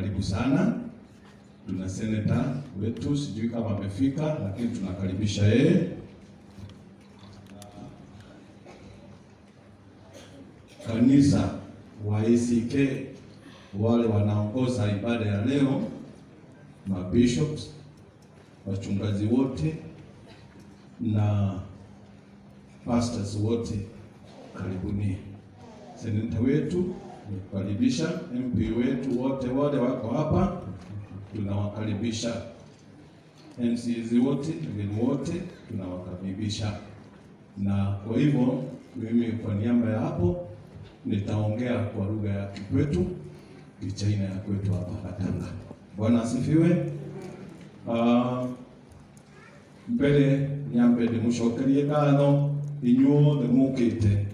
Karibu sana. Tuna seneta wetu, sijui kama amefika, lakini tunakaribisha yeye. Kanisa wa ACK wale wanaongoza ibada ya leo, mabishops, wachungaji wote na pastors wote, karibuni. Seneta wetu tunakukaribisha, MP wetu wote wale wako hapa tunawakaribisha, MCs wote, wageni wote tunawakaribisha. Na kwa hivyo mimi kwa niaba ya hapo nitaongea kwa lugha ya Kikwetu, Kichaina ya kwetu hapa Katanga. Bwana asifiwe. Mbere nyambe ndimucokerie ngatho inyuothe mukite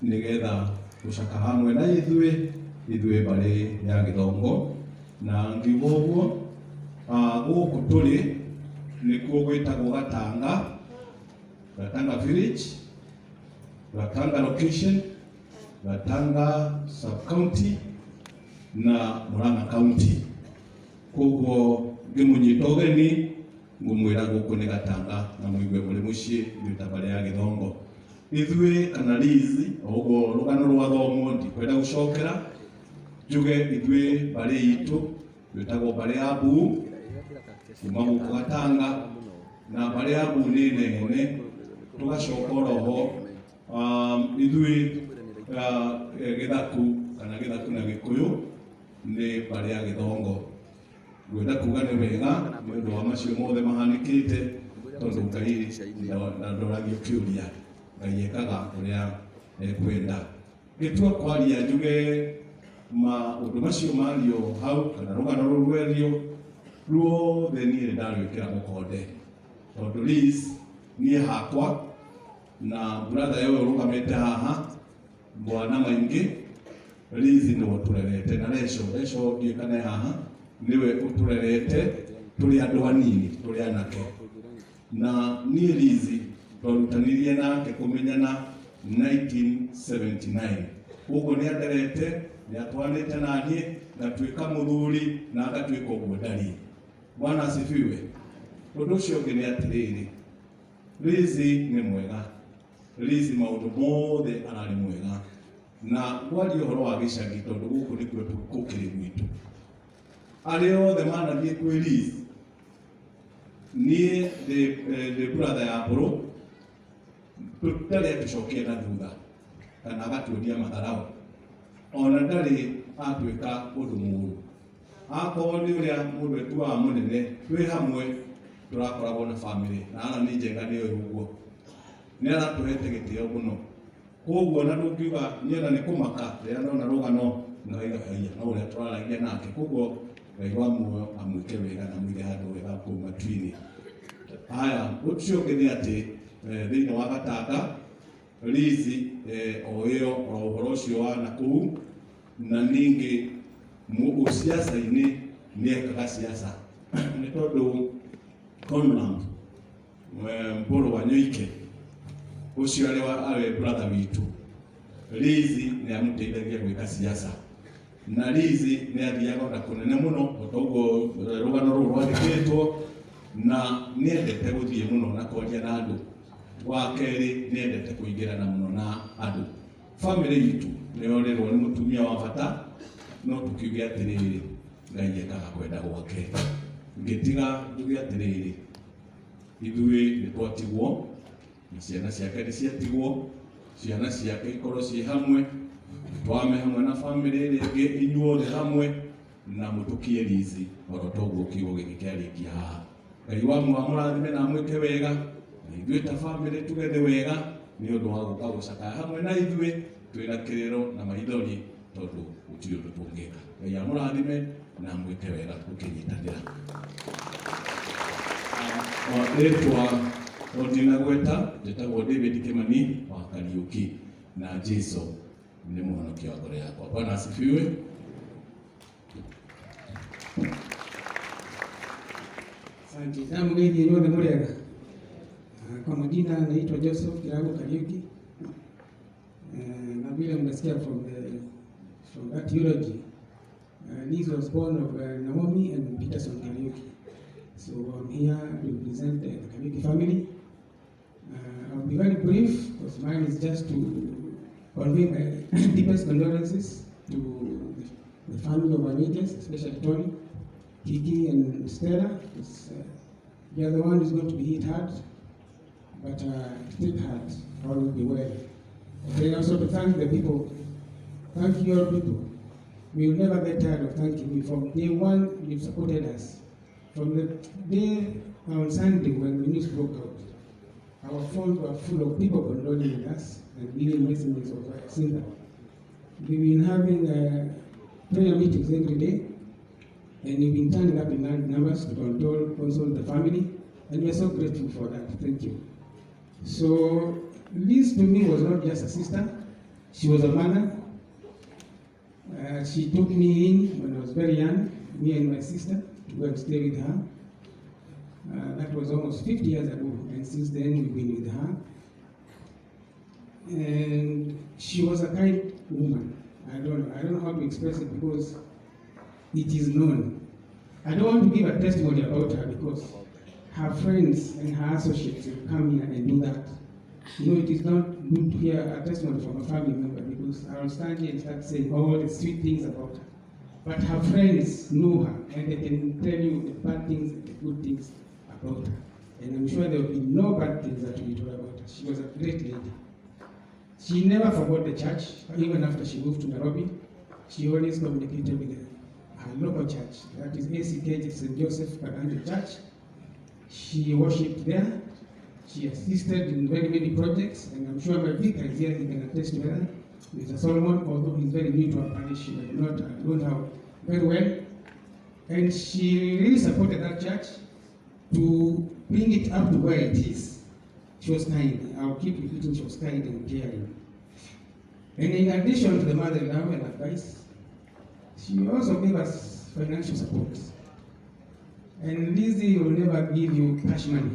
nigetha gucaka hamwe na ithuĩ, ithuĩ mbarĩ ya Gĩthongo. Na ngiuga ũguo, gũkũ tũrĩ nĩkuo gwĩtagwo Gatanga, Gatanga village, Gatanga location, Gatanga sub county na Murang'a county. Koguo ngĩmũnyita ũgeni ngũmwĩra gũkũ nĩ Gatanga na mũigue mũrĩ mũciĩ ithuĩ ta mbarĩ ya Gĩthongo. Ithuĩ kana Liz, o ũguo rũgano rwa thomwo ndikwenda gũcokera, njuge ithuĩ mbarĩ itũ twĩtagwo mbarĩ ya Mbuu kuma gũkũ Gatanga, na mbarĩ ya Mbuu nĩ nene. Tũgacoka oroho ithuĩ Gĩthaku kana Gĩthaku na Gĩkũyũ nĩ mbarĩ ya Gĩthongo. Ngwenda kuga nĩ wega nĩ ũndũ wa macio mothe mahanĩkĩte, tondũ Ngai ndoragio kĩũria, Ngai ekaga ũrĩa ekwenda. Ngĩtua kwaria njuge maũndũ macio mario hau kana rũgano rũu rwerio ruothe niĩ nĩ ndarwĩkĩra mũkonde, tondũ Liz niĩ hakwa na brother ũyũ ũrũgamĩte haha mwana maingĩ, Liz nĩwe ũtũrerete, na Resho, Resho ndiũĩ kana e haha, nĩwe ũtũrerete tũrĩ andũ anini, tũrĩ anake. Na niĩ Liz twarutanirie nake kũmenyana 1979. Koguo nĩ anderete, nĩ atwaranĩte na niĩ, ngatuĩka mũthuri na ngatuĩka ũguo ndariĩ. Bwana asifiwe. Ũndũ ũcio ũngĩ nĩ atĩrĩrĩ, Liz nĩ mwega. Liz maũndũ mothe ararĩ mwega. Na kwaria ũhoro wa gĩcagi, tondũ gũkũ nĩkuo gũkĩrĩ gwitũ, arĩa othe manathiĩ kwĩ Liz, niĩ ndĩ brother ya Mbũrũ, ndarĩ atũcokia na thutha kana agatuonia matharau, ona ndarĩ atuĩka ũndũ mũũru. Akorwo nĩ ũrĩa mũndũ etuaga mũnene, twĩ hamwe tũrakoragwo na family, na Alan Njenga nĩ oĩ ũguo, nĩ aratũhete gĩtĩo mũno. Koguo ona ndũngiuga niĩ ona nĩ kũmaka rĩrĩa ndona rũgano ngaiga haiya no ũrĩa tũraragia nake. Koguo Ngai wa muoyo amwĩke wega na amũige handũ wega kũu matu-inĩ. Haya, ũcio ũngĩ nĩ atĩ thĩinĩ wa Gatanga Liz o ĩyo o ũhoro ũcio wa na kũu, na ningĩ ũciaca-inĩ nĩ ekaga ciaca, nĩ tondũ Conrad Mbũrũ wa Nyoike ũcio arĩ brother witũ, Liz nĩ amũteithagia gwĩka ciaca, na Liz nĩ athiaga ona kũnene mũno o ta ũguo rũgano rũu rwandĩkĩtwo, na nĩ endete gũthiĩ mũno na kwaria na andũ. Wa kerĩ nĩ endete kũingĩrana mũno na andũ. Family itũ nĩ yorĩrwo nĩ mũtumia wa bata, no tũkiuge atĩrĩrĩ, Ngai ekaga kwenda gwake. Ngĩtiga njuge atĩrĩrĩ, ithuĩ nĩ twatigwo na ciana ciake nĩ ciatigwo, ciana ciake ikorwo ciĩ hamwe, twame hamwe na family ĩrĩa ĩngĩ, inyuothe hamwe na mũtũkie Liz oro toguo kiugo gĩkĩ kĩarĩkia haha. Ngai wa muoyo amũrathime na amwĩke wega, na ithuĩ ta family tuge nĩ wega nĩ ũndũ wa gũka gũcakaya hamwe na ithuĩ twĩna kĩrĩro na maithori, tondũ gũtirĩ ũndũ tũngĩka. Ngai amũrathime na amwĩke wega tũkĩnyitanĩra. Rĩtwa ndinagweta, njĩtagwo David Kimani wa Kariuki, na Jesu nĩ mũhonokia wa ngoro yakwa. Bwana asifiwe. Asante. Ndamũgeithia inyuothe mũrĩega. Kwa majina naitwa Joseph Kirago Kariuki. Na vile mnasikia from that eulogy, Liz was born of Naomi and Peterson Kariuki. So I'm here to represent the Kariuki family. I'll be very brief because mine is just to convey my deepest condolences to the family of Armitage, especially Tony, Kiki, and Stella. Because, the other one is going to be hit hard, but take heart, all will be well. And then also to thank the people, thank your people. We will never get tired of thanking you. From day one, you've supported us. From the day on Sunday when the news broke out, our phones were full of people condoling with us and giving messages of sympathy. We've been having prayer meetings every day, and we've been turning up in large numbers to console the family, and we're so grateful for that. Thank you. So Liz to me was not just a sister, she was a mother. She took me in when I was very young, me and my sister, to go and stay with her. That was almost 50 years ago, and since then we've been with her. And she was a kind woman. I don't know how to express it because it is known. I don't want to give a testimony about her because her friends and her associates will come here and do that. You know, it is not good to hear a testimony from a family member because I will stand here and start saying all the sweet things about her. But her friends know her and they can tell you the bad things and the good things about her. And I'm sure there will be no bad things that will be told about her. She was a great lady. She never forgot the church, even after she moved to Nairobi. She always communicated with her local church, that is ACK St. Joseph Kaganjo Church. She worshipped there. She assisted in very many projects, and I'm sure my vicar is here, he can attest to that. Mr. Solomon, although he's very new to our parish, he might not know her very well. And she really supported that church to bring it up to where it is. She was kind. I'll keep repeating, she was kind and caring. And in addition to the mother love and advice, she also gave us financial support. And Lizzie will never give you cash money.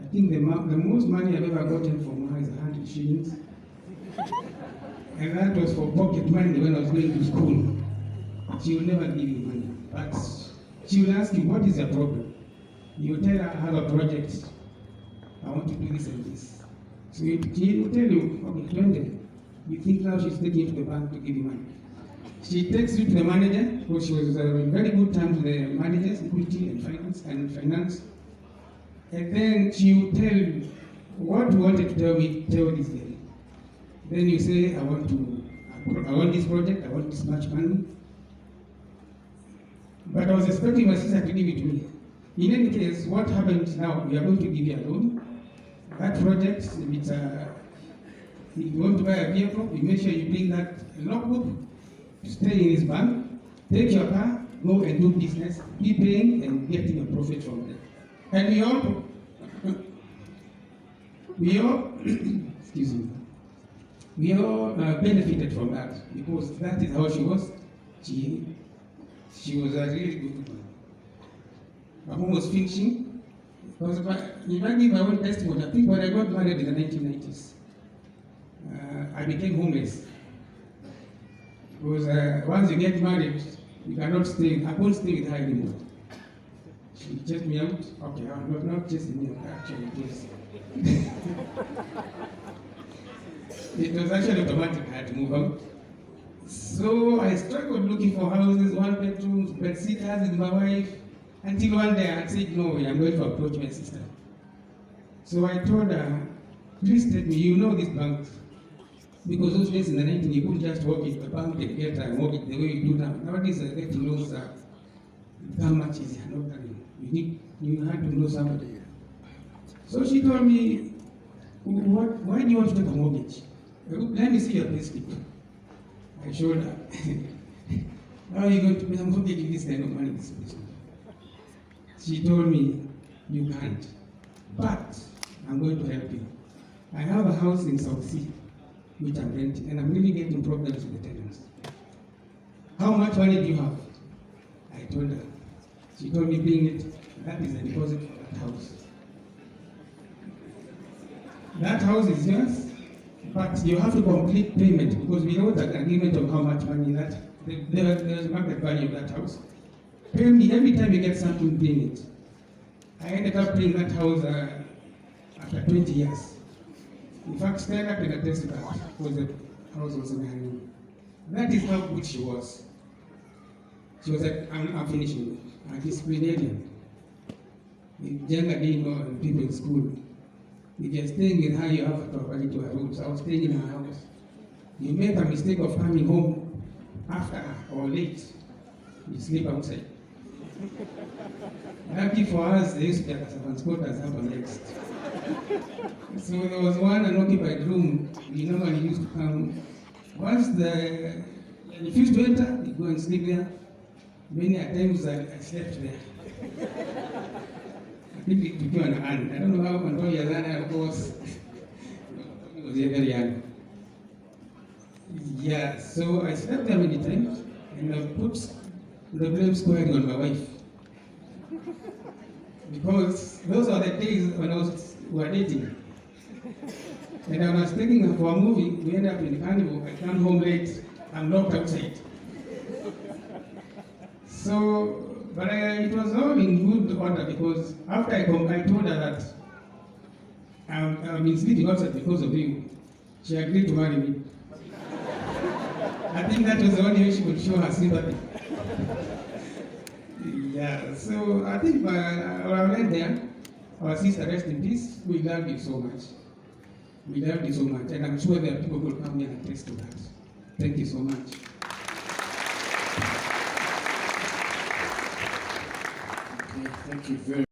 I think the most money I've ever gotten from her is 100 shillings. And that was for pocket money when I was going to school. She will never give you money. But she will ask you, what is your problem? You will tell her, I have a project. I want to do this and this. So she will tell you, okay, 20. You think now she's taking you to the bank to give you money. She takes you to the manager, because she was in very good terms with the managers, equity and finance. And then she will tell you what you wanted to tell me, tell this lady. Then you say, I want this project, I want this much money. But I was expecting my sister to give it to me. In any case, what happens now, we are going to give you a loan. That project, if you want to buy a vehicle, you make sure you bring that logbook, stay in his bank, take your car, go and do business, be paying and getting a profit from them. And we all excuse me, we all benefited from that because that is how she was. She was a really good woman. I'm almost finishing. Because if I give my own testimony, I think when I got married in the 1990s, I became homeless. Because once you get married, you cannot stay. I couldn't stay with her anymore. She chased me out. Okay, I'm not chasing me out, actually. It was actually automatic, I had to move out. So I struggled looking for houses, one bedrooms, bed sitters with my wife, until one day I said, no, I'm going to approach my sister. So I told her, please take me, you know this bank. Because those days in the 90s, you couldn't just walk into the bank and get a mortgage the way you do now. Nowadays, getting loans are that much easier, not that you had to know somebody. So she told me, why do you want to take a mortgage? Let me see your payslip. I showed her. How are you going to pay a mortgage with this kind of money? This place? She told me, you can't, but I'm going to help you. I have a house in South Sea, which I'm renting, and I'm really getting problems with the tenants. How much money do you have? I told her. She told me, bring it. That is the deposit for that house. That house is yours, but you have to complete payment because we wrote an agreement of how much money that There was a market value of that house. Pay me every time you get something, bring it. I ended up paying that house after 20 years. In fact, Stella can attest to that, because the house was in her name. That is how good she was. She was like, I'm finishing, a disciplinarian. Jenga didn't know and people in school. If you're staying with her, you have to apply to her rooms. I was staying in her house. You make a mistake of coming home after her or late, you sleep outside. Lucky for us, they used to be at servants' quarters up next. So there was one unoccupied room we normally used to come. Once the refused to enter, you go and sleep there. Many a times I slept there. I think tukiwa na Ann. I don't know how Antonia Zana, of course, was very young. Yeah, so I slept there many times, and I put the blame squarely on my wife. Because those are the days when I was we were dating. And I was taking her for a movie, we ended up in the carnival, I come home late, I'm locked outside. So, but it was all in good order because after I told her that I've been sleeping outside because of you, she agreed to marry me. I think that was the only way she could show her sympathy. Yeah, so I think I'll end there. Our sister, rest in peace. We love you so much. We love you so much. And I'm sure there are people who will come here and attest to that. Thank you so much. Okay, thank you very much.